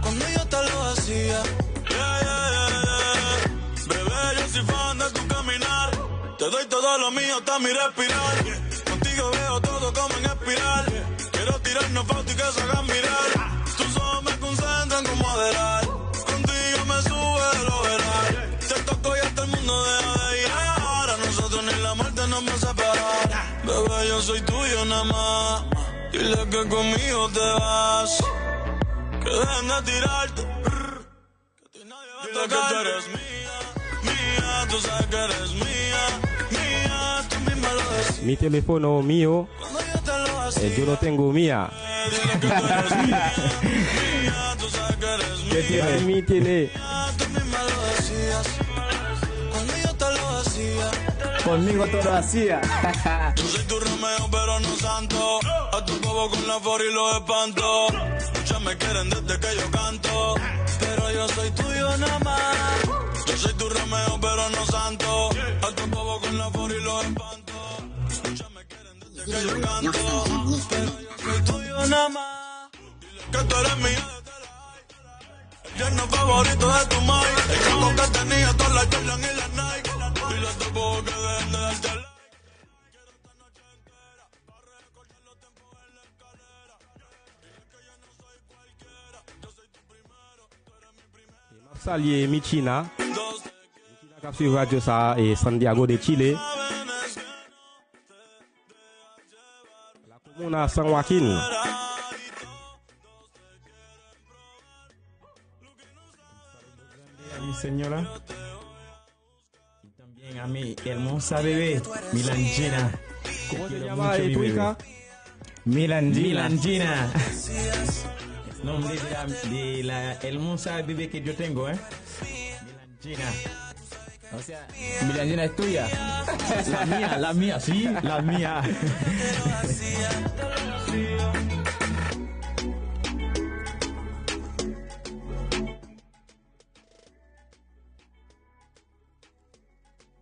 Cuando yo te lo hacía. Bebé, yo soy fan de tu caminar. Te doy todo lo mío, hasta mi respirar. Contigo veo todo como en espiral. Quiero tirarnos fotos y que se hagan viral. Tus ojos me concentran como adelar. Contigo me sube el overall. Te toco y hasta el mundo deja de girar. Ahora nosotros ni la muerte nos va a separar. Bebé, yo soy tuyo nada más. Dile que conmigo te vas. Que dejen de tirarte. Dile que tú eres mía, mía, tú sabes que eres mía, mía, tú misma lo decides. Mi teléfono mío, Cuando yo te lo eh, hacía, yo no tengo mía. dile que tú eres mía, mía, tú sabes que eres mía, Mi tele. tú misma lo decías. Cuando yo te lo hacía, Conmigo todo hacía. yo soy tu Romeo, pero no santo. A tu bobo con la for y los espanto. Muchas me quieren desde que yo canto, pero yo soy tuyo nada más. Yo soy tu Romeo, pero no santo. A tu bobo con la for y los espanto. Muchas me quieren desde que yo canto, pero yo soy tuyo nada más. Dile que tú eres mía. El yerno favorito de tu mai. El chamo que tenía todas las Jordan y las Nike. Dile a tu bobo que dejen de darte like. M ap salye Michina. Michina k ap swiv radyo sa a, e Santiago de Chile. La Comuna San Joaquin. Mi señora. Y también a mi hermosa bebé, Milanjina. Te quiero mucho, mi bebé. Milanjina. Milanjina. Nombre de la, de la hermosa bebé que yo tengo, ¿eh? Milanjina. O sea, Milanjina es tuya. La mía, la mía, sí, la mía.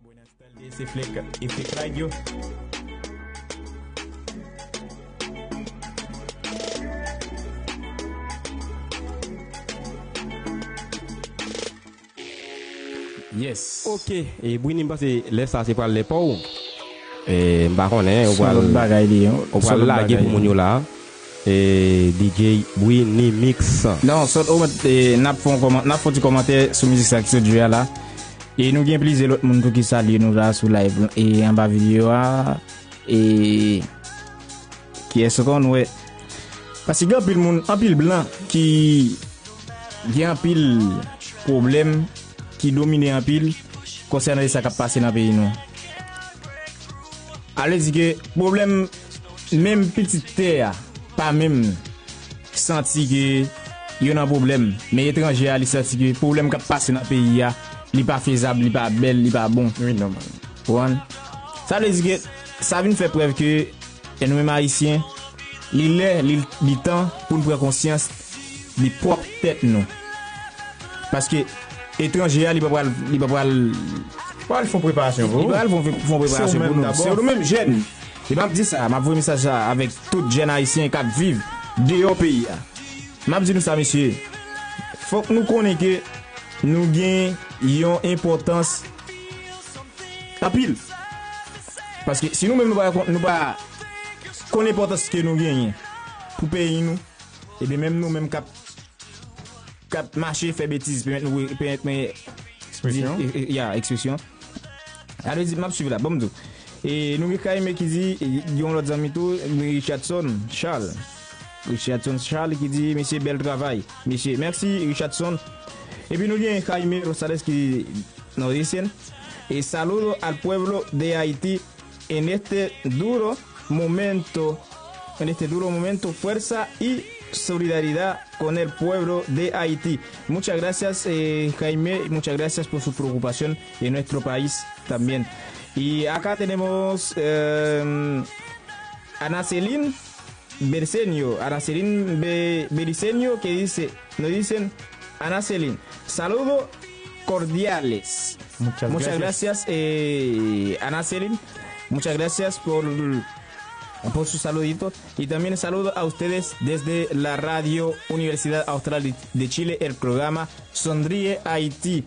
Buenas tardes, Efek, Efek Radio. Yes. Ok, e Brini, m panse lè sa se pral lè pa w. E, m pa konnen, ou Se yon pral, lòt bagay li ye. ou pral lage pou moun yo la. E, D J Brini Mix. Non, sot ou mèt, e, n ap fè yon kòman-, n ap fè yon ti kòmantè sou mizik sa ki sot jwe a la. E nou gen plizyè lòt moun tou ki salye nou la sou live e anba videyo a. E kiyès ou konn wè? Paske gen anpil moun, anpil blan ki gen anpil pwoblèm ki domine anpil konsènan sa k ap pase nan peyi nou. Ale di ke pwoblèm menm pitit tè a pa menm santi ke yo nan pwoblèm. Men etranje a, li santi ke pwoblèm k ap pase nan peyi a, li pa fezab, li pa bèl, li pa bon. Wi, nòmal. Ou konprann? Sa vle di ke sa vin fè prèv ke e nou menm Ayisyen, li lè, li, li tan pou n pran konsyans de pwòp tèt nou. Paske etranje a, li pa pral, li pa pral, Pral fè preparasyon li pou pa ou. pral fè, fè preparasyon pou nou. Se ou menm jèn. E m ap di sa, m ap voye mesaj sa avèk tout jèn ayisyen k ap viv deyò peyi a. M ap di nou sa, mesye. Fòk nou konnen ke nou gen yon enpòtans anpil. Paske si nou menm nou pa, nou pa konn enpòtans ke nou genyen pou peyi nou, ebyen menm nou menm k ap, k ap mache fè betiz, pèmèt nou, pèmèt mwen Ekspresyon. Di- e- e- ya, ekspresyon. Alò, di, m ap swiv la, bon, m di w. E nou gen Kaime ki di, e, gen yon lòt zanmi tou, Richardson Charles. Richardson Charles ki di, mesye, bèl travay. Mesye, mèsi, Richardson. Epi nou gen Jaime Rosales ki nos dicen, eh, saludo al pueblo de Haití en este duro momento, en este duro momento, fuerza y solidaridad con el pueblo de Haití. Muchas gracias, eh, Jaime, muchas gracias por su preocupación en nuestro país también. Y acá tenemos eh, Ana Celine Bersenio, Ana Celine Be- Belisenio, que dice, nos dicen, Ana Celine, saludos cordiales. Muchas Muchas gracias. gracias, eh, Ana Celine. Muchas gracias por, por su saludito. Y también saludo a ustedes desde la radio Universidad Austral de, de Chile, el programa Sonríe Haití.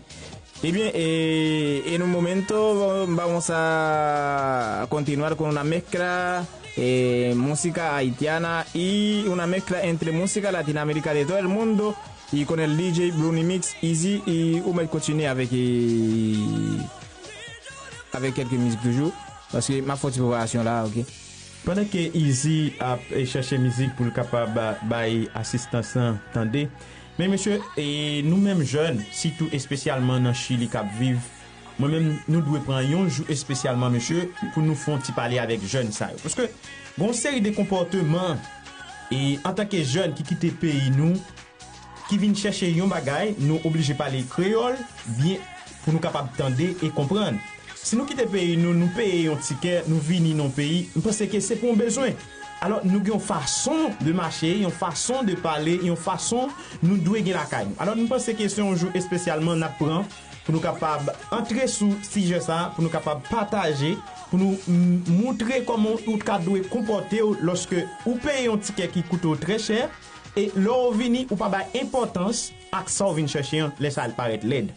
Y bien, eh, en un momento vamos a continuar con una mezcla, eh, música haitiana y una mezcla entre música latinoamericana de todo el mundo y con el D J Bruni Mix Easy y ou mèt kontinye avèk, eh, avèk kèlke mizik toujou, paske m ap fè yon ti preparasyon la, ok? Pandan ke Easy ap eh, chèche mizik pou l kapab bay asistans lan tande, men mesye, eh, nou menm jèn, sitou espesyalman nan Chili k ap viv, mwen menm, nou dwe pran yon jou espesyalman, mesye, pou nou fè yon ti pale avèk jèn sa yo. Paske gon seri de konpòteman, e antanke jèn ki kite peyi nou, ki vin chèche yon bagay, nou oblije pale kreyòl byen pou nou kapab tande e konprann. Si nou kite peyi nou, nou peye yon tikè, nou vini nan peyi, m panse ke se pou yon bezwen. Alò, nou gen yon fason de mache, yon fason de pale, yon fason nou dwe gen lakay nou. Alò, m panse ke se yon jou espesyalman n ap pran pou nou kapab antre sou sijè sa, pou nou kapab pataje, pou nou m- moutre kòman ou ka dwe konpòte w lòske ou peye yon tikè ki koute w trè chè, e lè w vini, ou pa bay enpòtans ak sa w vin chèche an, lè sa l parèt lèd.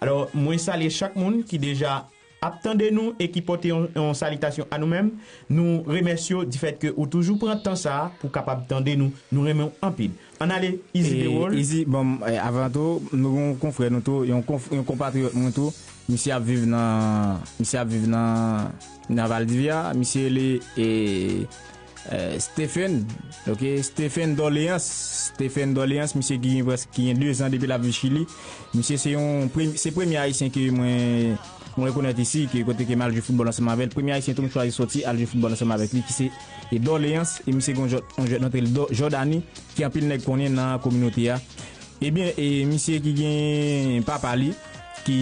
Alò, mwen salye chak moun ki deja ap tande nou e ki pote yon, yon salitasyon a nou menm. Nou remèsye w difèt ke ou toujou pran tan sa a pou kapab tande nou. Nou renmen w anpil. Ann ale, Easy E, Dewol. Easy, bon, eh, avan tou, nou gen yon konfrè nou tou, yon, konf, yon konpatriyòt mwen tou. Misye ap viv nan, misye ap viv nan, nan Valdivia. Misye rele, eh, eh, Stephen, ok, Stephen Doléance. Stephen Doléance, misye ki gen prèske, ki gen de zan depi l ap viv Chili. Misye se yon prem- se premye Ayisyen ke mwen mwen rekonèt isi, ke kote ke m al jwe foutbòl ansanm avè l. Premye Ayisyen tou m chwazi sòti al jwe foutbòl ansanm avèk li, ki se, e, Doléance, e misye gen yon jwèt, yon jwèt nan tèt li, Do- Jordany, ki anpil nèg konnen nan kominote a. Ebyen, e misye ki gen papa li, ki,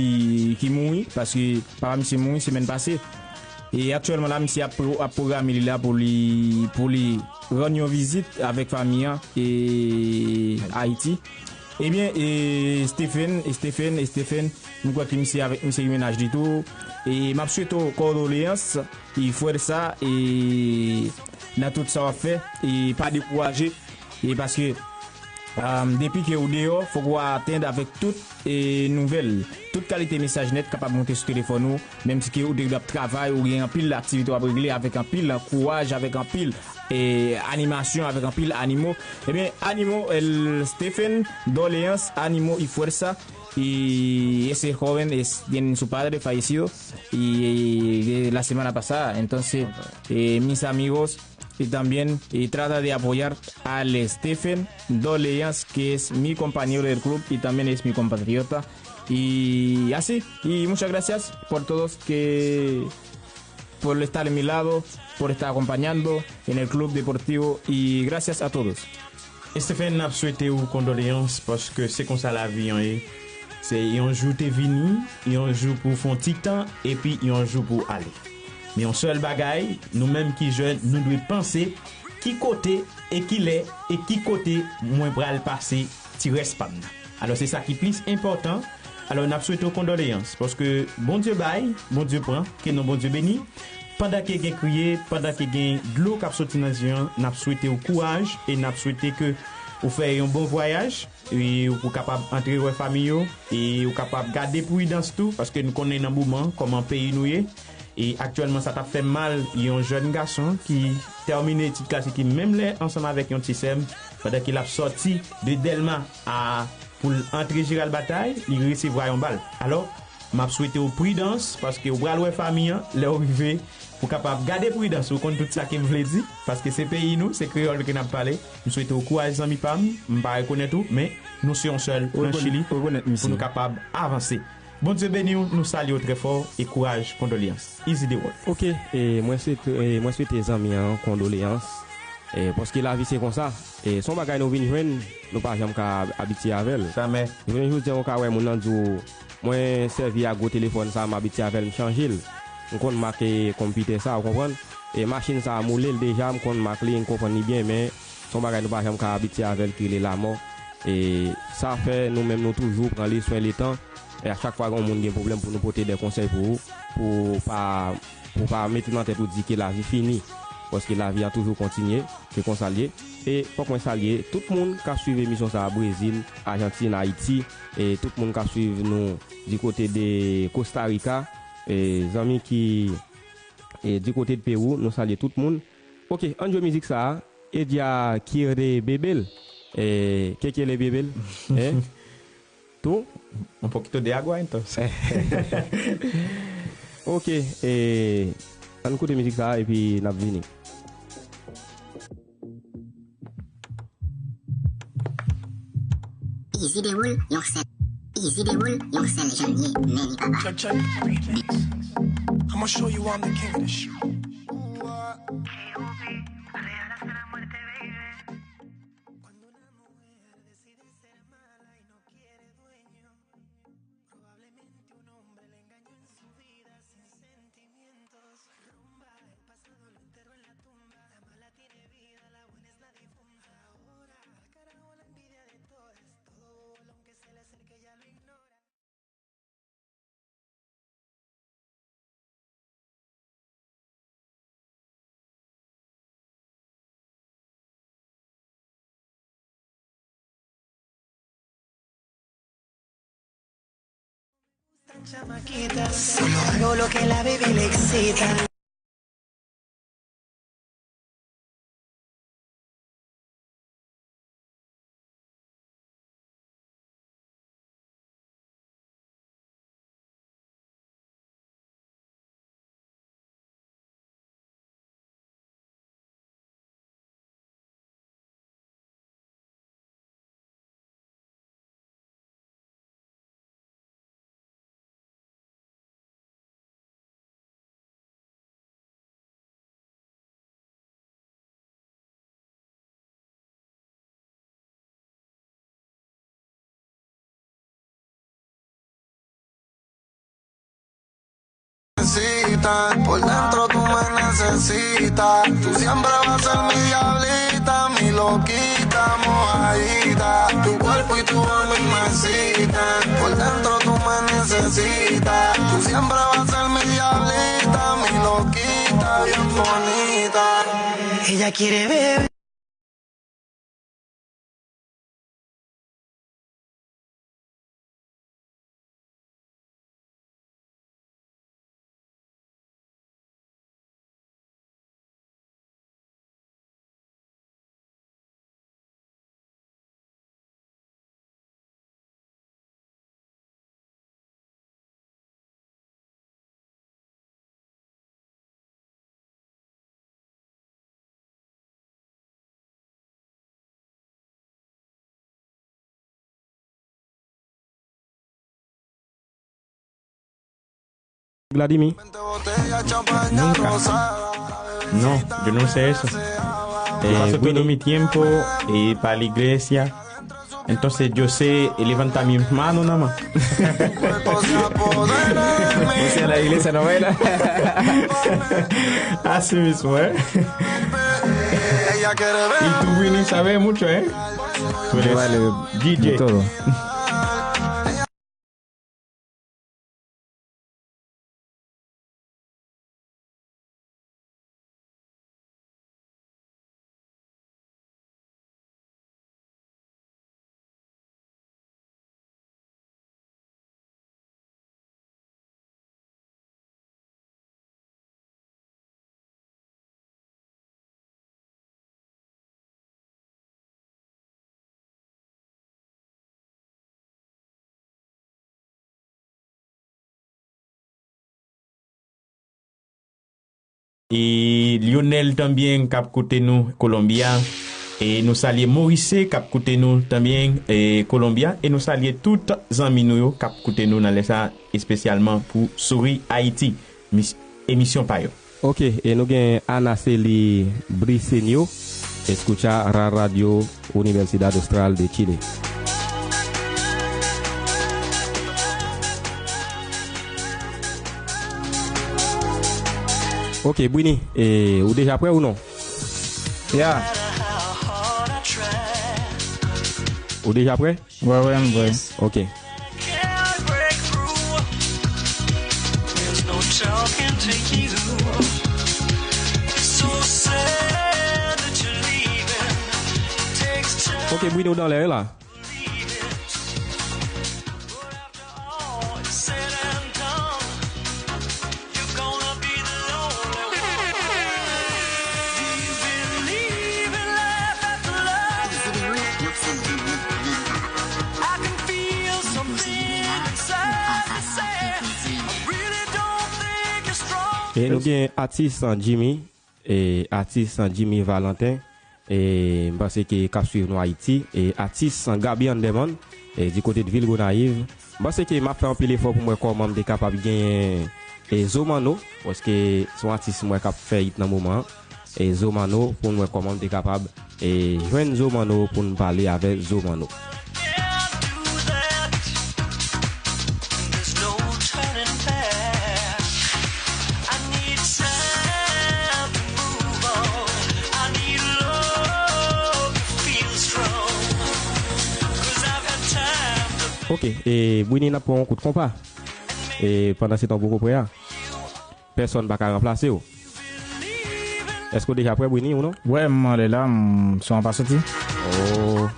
ki mouri, paske papa misye mouri semèn pase. E aktyèlman la, misye ap, pro- ap pwograme li la pou li, pou li rann yon vizit avèk fanmi an e Ayiti. Ebyen, e Stephen, e Stephen, e Stephen, m kwè ke misye avèk misye gen mennaj li tou. E m ap swete w kondoleyans, e fwèsa, e nan tout sa w ap fè, e pa dekouraje, e paske, um, depi ke ou deyò, fòk ou atann avèk tout, e nouvèl, tout kalite mesaj nèt kapab monte sou telefòn ou, menm si ke ou te ap travay, ou gen anpil aktivite w ap regle avèk anpil kouraj, avèk anpil, e animasyon, avèk anpil animo. Ebyen, animo, el Stephen Doléance, animo y fuerza, y ese joven es, tiene su padre fallecido, y, y la semana pasada. Entonces, eh, mis amigos, y también, y trata de apoyar al Stephen Doléance, que es mi compañero del club y también es mi compatriota. Y así, y muchas gracias por todos que por estar a mi lado, por estar acompañando en el club deportivo y gracias a todos. Stephen, n ap swete w kondoleyans paske se konsa lavi an ye. Se yon jou te vini, yon jou pou w fè yon ti tan, epi yon jou pou w ale. Men yon sèl bagay, nou menm ki jèn, nou dwe panse ki kote e ki lè e ki kote mwen pral pase ti rès pa m nan. Alò, se sa ki plis enpòtan. Alò, n ap swete w kondoleyans, paske Bondye bay, Bondye pran, ke non Bondye beni. Pandan ke gen kriye, pandan ke gen dlo k ap soti nan zye an, n ap swete w kouraj e n ap swete ke ou fè yon bon vwayaj, e ou kapab antre wè fanmi yo, e ou kapab gade pridans tou, paske nou konnen nan moman kòman peyi nou ye. E aktyèlman, sa t ap fè m mal, yon jèn gason ki tèmine etid klasik li menm lè ansanm avèk yon ti sè m, pandan ke l ap sòti de Dèlma a, pou l antre Jeral Batay, li resevwa yon bal. Alò, M ap swete w pridans, paske w pral wè fanmi an, lè w rive, ou kapab gade pridans, ou konn tout sa ke m vle di, paske se peyi nou, se kreyòl ke n ap pale. M swete w kouraj, zanmi pa m, m pa rekonèt ou, men nou se yon sèl nan Chili, pou nou kapab avanse. Bondye beni w, nou salye w trè fò, e kouraj, kondoleyans. Easy the world. Ok, e mwen swete, e mwen swete zanmi an kondoleyans, e paske lavi se konsa, e se yon bagay nou vin jwenn, nou pa janm ka abitye avè l. Jamè. Jounen jodi a, ou ka wè moun nan di w, mwen sèvi ak gwo telefòn sa, m abitye avè l, m chanje l. M konn mak e konpitè sa, ou konprann? E machin sa, m woule l deja, m konn mak li, m konprann li byen, men se yon bagay nou pa janm ka abitye avè l ki rele lamò. E sa fè nou menm nou toujou pran le swen, le tan. E a chak fwa yon moun gen pwoblèm pou nou pote de konsèy pou ou, pou w pa, pou w pa mete nan tèt ou di ke lavi fini. Paske lavi a toujou kontinye, se konsa l ye. E fòk mwen salye tout moun k ap swiv emisyon sa a, Brezil, Ajantin, Ayiti, e tout moun k ap swiv nou di kote de Costa Rica, e zanmi ki, e di kote de Pewou, nou salye tout moun. Ok, ann jwe mizik sa a, Edia Kire Bebel. E, Kekele Bebel. Eh? Tou? Un poquito de agua, entonces. Ok, e, ann koute mizik sa a, epi n ap vini. Easy the world, yon sèl. Easy the world, yon sèl jan l ye, men li pa ba. Check, check. I'ma show you I'm the king of this shit. Cuando una mujer decide ser mala y no quiere dueño, probablemente un hombre le engañó en su vida sin sentimientos. Rumba, el pasado lo enterró en la tumba. La mala tiene vida, la buena es la difunta. Ahora, al carajo la envidia de todas. Todo bobolo aunque se le acerque ya lo ignora. Chamaquita, solo hago lo que la baby le excita. Por dentro tú me necesitas, tú siempre vas a ser mi diablita, mi loquita, mojadita. Tu cuerpo y tu boca me incitan, por dentro tú me necesitas, tú siempre vas a ser mi diablita, mi loquita, bien bonita. Ella quiere beber. Vladimir. Nunca. No, yo no sé eso. Eh, yo paso todo mi tiempo, eh, para la iglesia. Entonces yo sé levantar mi mano nada más. O sea, la iglesia no baila. Así mismo, ¿eh? Y tú, Winnie, sabes mucho, ¿eh? Tú eres D J. E Lionel tanbyen k ap koute nou Kolonbya. E nou salye Morise k ap koute nou tanbyen, e Kolonbya. E nou salye tout zanmi nou yo k ap koute nou nan lè sa, espesyalman pou Souri Ayiti, mis-, emisyon pa yo. Ok, e nou gen Anaceli Briceño, escucha la Radio Universidad Austral de Chile. Ok, Brini, e, ou deja prè ou non? Ya. Ou deja prè? Wè, wè, m prè. Ok. Ok, Brini, ou dan lè la. E nou gen atis Jimmy, e atis Jimmy Valentin, e m panse ke k ap swiv nou Ayiti, e atis Gaby Anderman, e di kote de vil Gonayiv. M panse ke m ap fè anpil efò pou m wè kòman m te kapab genyen, e Zo Manno, paske se yon atis m wè k ap fè hit nan moman an. E Zo Manno, pou n wè kòman m te kapab, e jwenn Zo Manno pou n pale avè Zo Manno. Ok, e Brini, n ap pran yon kout konpa. E pandan se tan w poko prè a, pèsonn pa ka ranplase w. Èske w deja prè, Brini, ou non? Wè, m anlè la, m, son an pa soti. Oh.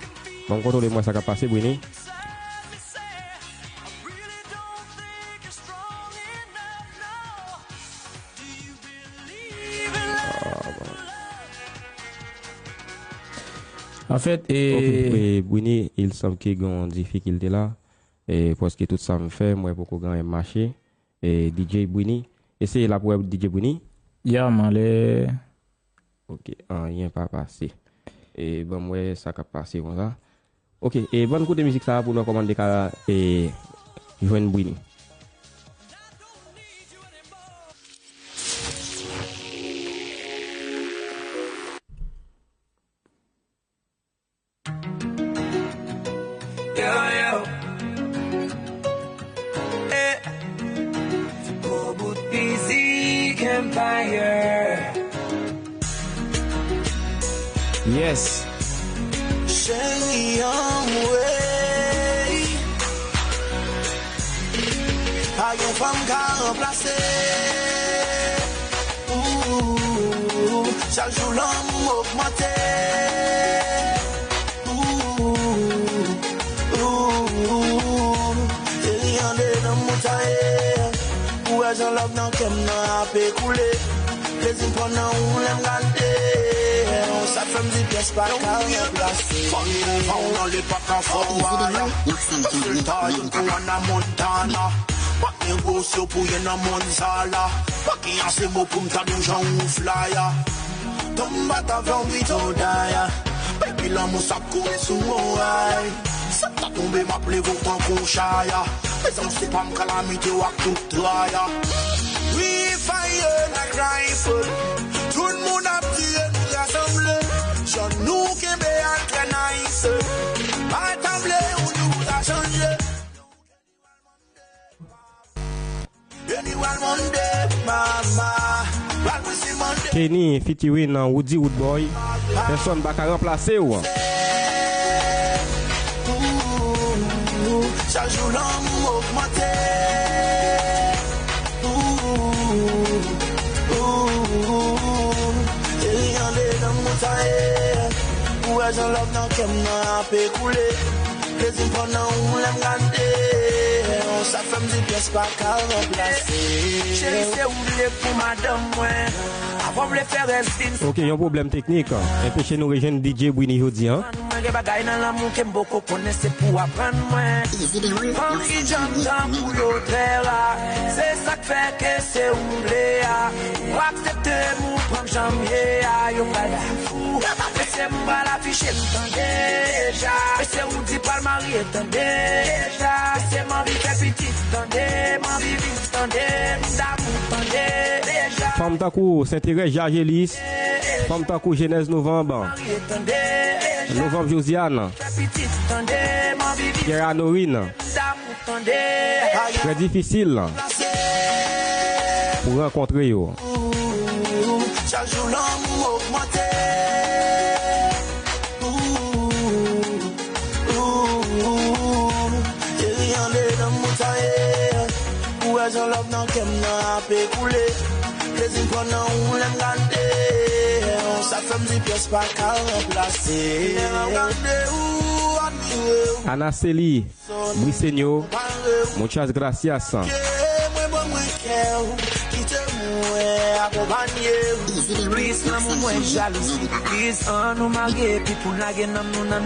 Bon, m kontwole m wè sa k ap pase, Brini. Anfèt, e, ok, e, Brini, il semble ke gen yon difikilte la. E, paske tout sa m fè, m wè poko gen anyen mache. E, D J Brini. Eseye la pou wè D J Brini. Ya, m anlè. Ok, anyen pa pase. E, ban m wè sa k ap pase konsa. Ok, e, ban n koute mizik sa a pou n wè kòman n te ka, e, jwenn Brini. Yo, yo. Eh. Gwo bout mizik Empire. Yes. Cheri anmwey. Pa gen fanm ka ranplase. Ooh, chak jou lanmou m ogmante. Ooh, ooh, cheri andedan m ou ta ye. Ou wè jan love nan kè m nan ape koule. Plezi m pran nan ou lè m gade. Sa fè m di pyès pa ka ranplase. Fò gen van nan li pa ka fò waya. Rezilta youn pou Hannah Montana. Pa gen gwo syo pou ye nan monn sa la. Pa gen ase mo pou m ta di w jan ou flaya. Tan m bat avè w pito daya. Baby lanmou sa ap kouri sou mwen. Sa ta tonbe m ap leve w tankou chaya. Mezanmi se pa m kalamite w ak tout traya. We fire like rifle. Tout moun ap tire nou rasanble. Jan nou kenbe a trè nice. Pa tanble ou nou ka chanje. Kenny featuring Woody Woodboy. Pèsonn pa ka ranplase w. Chak jou lanmou ogmante. Cheri andedan m ou ta ye. Ou wè jan love nan kè m nan ape koule. Plezi m pran nan ou lè m gade. Sa fè m di pyès pa ka ranplase. Cheri se ou m vle pou madanm mwen. Avan m vle fè rès vi m. Ok, yon pwoblèm teknik enpeche nou rejwenn D J Brini jodi a. Gen bagay nan lanmou ke m poko konnen, se pou aprann mwen. Fanm ki djanm tankou yo trè ra. Se sa k fè ke se ou m vle a. Ou aksepte m, ou pran m jan m ye a. Yo pral di m fou. Mesye, m pral afiche m tande deja. Mesye, ou di pral marye tande deja. Mesye, m anvi fè pitit tande. M anvi viv tande. M damou tande deja. Fanm tankou Saint Thérèse Jargelis. Fanm tankou Jenèz Novanm. Novanm Josiane. Pierre Anorin. Trè difisil pou rankontre yo. Chak jou lanmou ogmante. Cheri, andedan m ou ta ye. Ou wè jan love nan kè m nan ape koule. Plezi m pran nan ou lè m gade. Sa fè m di pyès pa ka ranplase. Lè m gade ou, admire ou. Anaceli Briceño, muchas gracias. Ke mwen ban mwen kè ou, kite mwen akonpanye ou. Plis lanmou, mwens jalouzi. Plis ann nou marye, epi pou n lage nanm nou nan